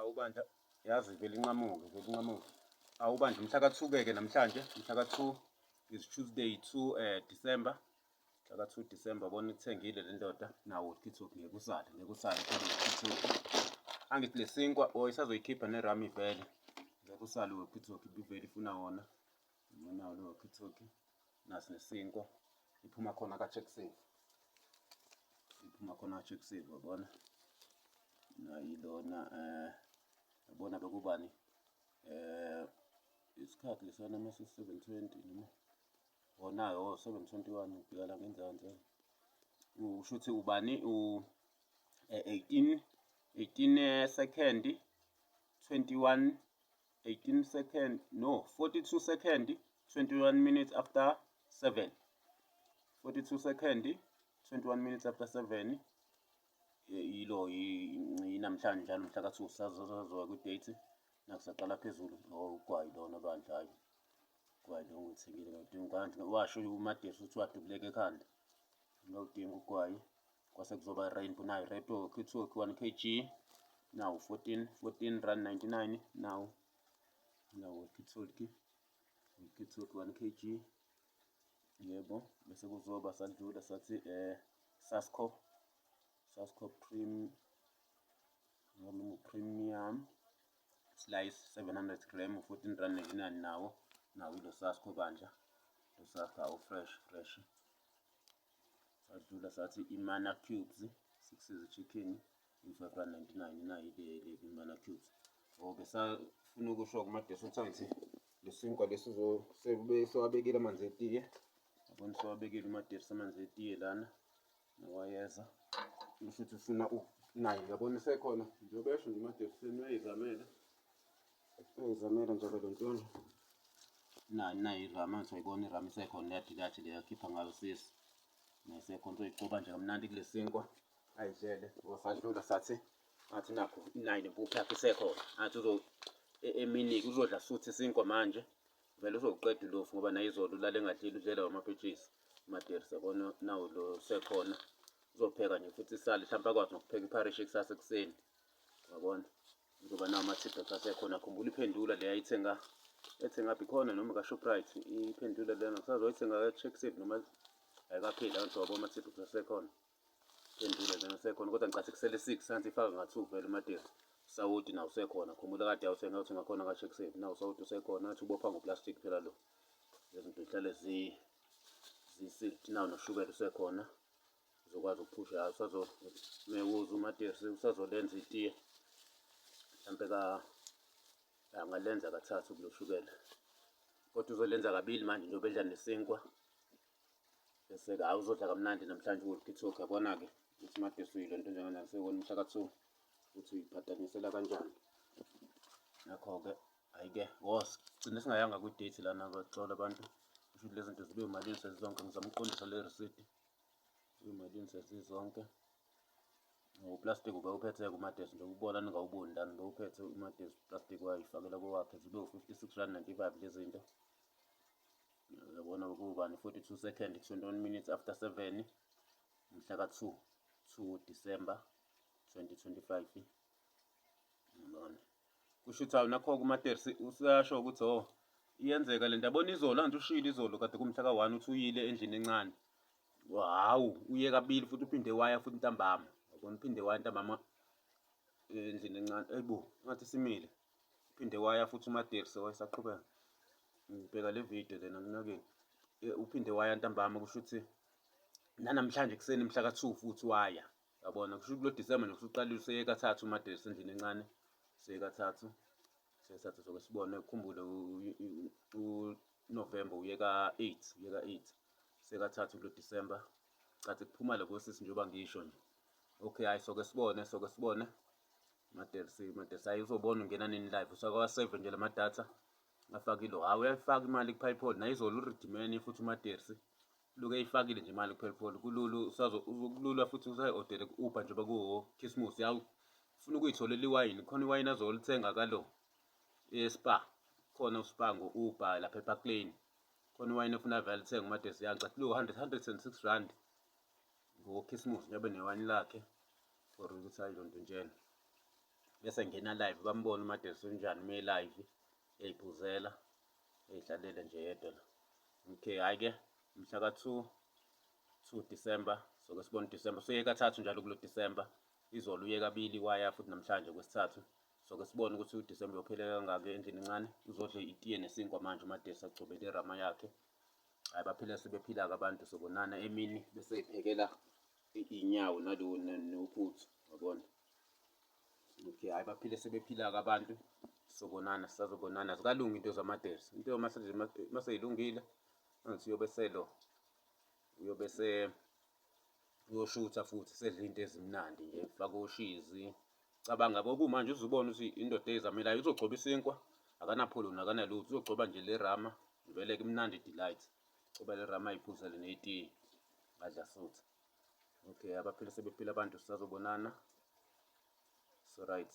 Awubandla, yazi vele inqamuke, vele inqamuke. Awubandla, mhla ka-2 ke namhlanje, mhla ka-2 is Tuesday 2 December. Mhla ka-2 December, bona ikuthengile le ndoda nawo uTikTok, ngeke usale, ngeke usale phela uTikTok. Angithi le sinkwa oh isazoyikhipha nerami vele. Ngeke usale uTikTok, ibivele ifuna wona. Nawo lo TikTok. Nasi nesinkwa iphuma khona ka-Check Save. Iphuma khona ka-Check Save, yabona. Nayilona yabona bekubani isikhathi lesana mase 7:20 noma wona-ke oh 7:21, ngibheka la ngenzansi, usho ukuthi ubani u 18 18 second 21 18 second, no, 42 second 21 minutes after 7, 42 second 21 minutes after 7. Yilo namhlanje njalo mhla ka-2, sazozoka kwi-date nakusaqala phezulu. Oh, ugwayi lona bandla, hayi, ugwayi lo ngithengile, ngawudinga kanti washo uMadesi ukuthi wadubuleka ekhanda, ngawudinga ugwayi. Kwase kuzoba Rainbow, nayo Rainbow Kitsoki 1 kg, nawu 14 14 rand 99, nawu nawu Kitsoki, Kitsoki 1 kg, yebo. Bese kuzoba sadlula sathi Sasko, Sasko Prim noma premium slice 700 gram, 14 rand 99, nawo nawo ilo Sasko bandla, lo Sasko awu fresh fresh. Sadlula sathi iManna cubes 6 chicken, i-5 rand 99, nayi le le iManna cubes. Oh, besafuna ukusho kuMadesi ukuthi angithi lesinkwa lesi sewabekile amanzi etiye, yabona, sewabekile uMadesi amanzi etiye lana nawayeza, kusho ukuthi ufuna naye, yabona, isekhona njengoba esho nje uMadesi uyayizamela, uyayizamela nje lo ntwana. Nayi, nayi irami, angithi uyayibona irami isekhona, leya dilathi le yakhipha ngayo sisi, nayisekhona, uzoyicoba nje kamnandi kule sinkwa ayidlele. Wasadlula sathi ngathi nakho nayi nempuphu yakhe isekhona, ngathi uzo emini uzodla suthi isinkwa manje, vele uzoqeda ulofu ngoba naye izolo ulale engadlile, udlela wamapetshisi uMadesi, yabona, nawo lo sekhona, uzopheka nje futhi isale, mhlawumpe akwazi nokupheka ipharishi kusasa ekuseni, yabona, uzoba nawo ama-tidbits asekhona. Khumbula iphendula le ayithenga, ethenga phi khona, noma ka-Shoprite iphendula lena kusazoyithenga ka-Check Save noma ayikapheli, angithi wabo ama-tidbits asekhona, phendula lena sekhona, kodwa ngicathi kusele 6, angithi ifaka nga-2 vele uMadesi. Sawoti nawo usekhona, khumbula kade awuthenga, awuthenga khona ka-Check Save, nawo sawoti usekhona, athi ubopha ngoplastic phela lo, lezinto zihlale zi-sealed, nawo noshukela usekhona, uzokwazi ukuphusha, usazo mewuza uMadesi usazolenza itiye, mhlampe ka angalenza kathathu kulo shukela, kodwa uzolenza kabili manje njengoba edla nesinkwa, bese-ke hhayi uzodla kamnandi namhlanje uTikTok, yabona-ke ukuthi uMadesi uyile nto njenganjani, sekona mhla ka-2 ukuthi uyiphathanisela kanjani. Ngakho-ke hhayi-ke wo sigcine singayanga kwi-date lana, baxola abantu, kusho ukuthi lezi zinto zibe umalini sezizonke, ngizama ukuqondisa le receipt, zibe umalini sezizonke. Uplastic ubewuphethe-ke uMadesi nje ubona ningawuboni lana, ubewuphethe uMadesi uplastic wayifakela kowakhe, zibe u-56 rand 95 lezi zinto, uyabona kubani 42 second 21 minutes after 7, mhla ka-2 2 December 2025, ngibona kusho ukuthi awunakho-ke uMadesi usuyasho ukuthi oh iyenzeka lento, yabona, izolo angithi ushilo izolo kade kumhla ka-1 uthi uyile endlini encane, hawu, uye kabili futhi, uphinde waya futhi ntambama, yabona, uphinde waya ntambama endlini encane, eyibo, ngathi simile, uphinde waya futhi uMadesi wayesaqhubeka, ngibheka le video lena nginakile, uphinde waya ntambama, kusho ukuthi nanamhlanje ekuseni mhla ka-2 futhi waya, yabona, kusho ukuthi kulo December nje usuqalile useye kathathu uMadesi endlini encane, useye kathathu, sesathu soke sibone, ukhumbule uNovember uye ka-8, uye ka-8, sekathathu kulo December, cathi kuphuma lo kosisi njengoba ngisho nje. Okay, hayi, soke sibone, soke sibone Madelsi, Madelsi, hayi, uzobona ungena nini live, usakawa-save nje lama datha afakile, hawu, uyayifaka imali ku-PayPal, nayizolo uredeemeni futhi uMadelsi luke eyifakile nje imali ku-PayPal, kulula, kulula futhi usayi-ordele ku-Uber njengoba kuwo-Christmas, yawu ufuna ukuyitholela iwayini, khona iwayini azolithenga kalo e-Spar, khona uSpar ngo-Uber lapha ePark Lane, khona iwayini efuna avele alithenga uMadesi, yangicathi lo 100 106 rand ngokhisimusi njengoba newayini lakhe for ukuthi hayi lonto njena. Bese ngena live bambone uMadesi unjani uma live eyiphuzela eyihlalele nje yedwa la. Okay, hhayi-ke mhla ka-2 2 December, soke sibone December, soye kathathu njalo kulo December. Izolo uye kabili, waya futhi namhlanje kwesithathu. Soke sibone ukuthi uDecember uyophelela kangaki endlini encane. Uzodla itiye nesinkwa manje uMadesi, agcobele irama yakhe. Hhayi, baphila sebephila-ke abantu. Sobonana emini bese ephekela iy'nyawo nalo nophuthu, yabona. Okay, hhayi, baphile sebephila-ke abantu. Sobonana, sisazobonana. Zikalungi into zamadesi, into mase yilungile angithi uyobe selo uyobe se uyoshutha futhi sedla into ezimnandi nje, faka oshizi. Cabanga kokumanje uzubona ukuthi indoda eyizamelayo uzogcoba isinkwa, akanapholoni, akanalutho, uzogcoba nje le rama vele kumnandi delight. Gcoba le rama, ayiphuzele netiye, adla futhi. Okay, abaphile sebephila abantu, sisazobonana. So right.